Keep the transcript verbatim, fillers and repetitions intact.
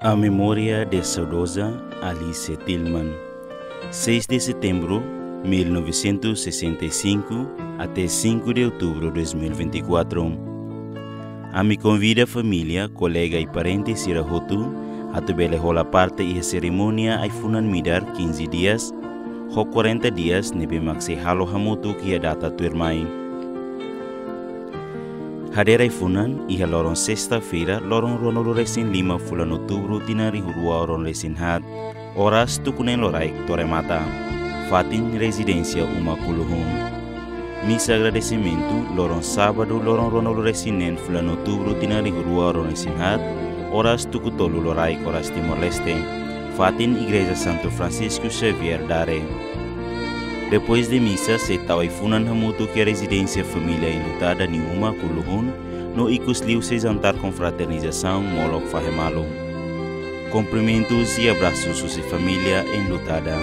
A memória de saudosa Alice Tillman, seis de setembro mil novecentos e sessenta e cinco até cinco de outubro dois mil e vinte e quatro. Ami konvida família, kolega i parente sira hotu atu bele hola parte iha serimónia ai-funan midar quinze dias, ho quarenta dias ne'ebé mak sei halo hamutuk iha data tuirmai. Hadeer ai-funan iha loron sesta-feira, loron ruanulu-resin-lima fulan outubro tinan rihun rua ruanulu-resin-haat, oras tuku neen loraik to'o remata, fatin rezidénsia Uma Kuluhun. Misa agradesimentu loron sábadu, loron ruanulu-resin-neen fulan outubro tinan rihun rua ruanulu-resin-haat, oras tuku tolu loraik oras Timor-Leste, fatin Igreja Santo Francisco Xavier Dare. Depois de misa, sei tau ai-funan hamutuk iha rezidénsia família enlutada nian Uma Kuluhun, no ikus liu sei jantar konfraternizasaun molok fahe malu. Kumprimentus i abrasus husi família enlutada.